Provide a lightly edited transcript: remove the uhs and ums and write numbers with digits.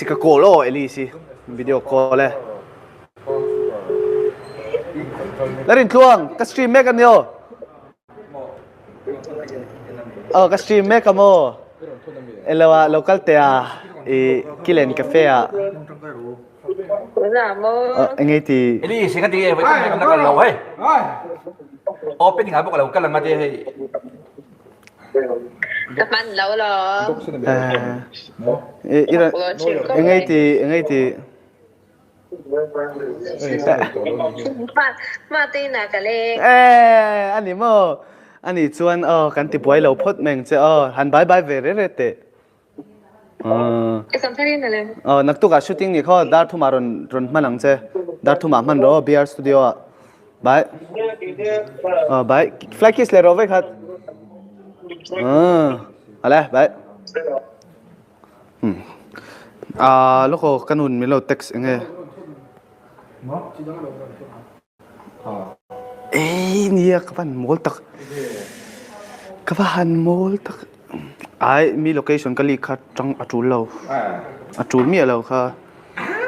Ka call aw Elise i video call e. Larin tluang ka stream mek ani aw. Aw ka stream mek a maw. Elo a local te a i Kilen Cafe a. Engei ti. Elise ka ti e voi tam na kal lo hei. Opening ah bawk lo kal anga te hei. Ka hman lo lo. Engei ti engei ti. Ma te na ka le. Eh ani maw. Ani chuan aw kan ti buai lo phawt mai ang che aw. Han bye bye ve re re teh. Aw naktukah shooting ni khaw dar thumah rawn rawn hman ang che. Dar thumah hman rawh aw BR studio ah. Bye. Aw bye. Fly kiss leh rawh vek khat. Ale bye. Hmm. Ah loko ka nun min lo text enge. Ei nia ka van mawl tak ka va han mawl tak ai mi location ka leak kha tang a tul lo a tul miah lo kha.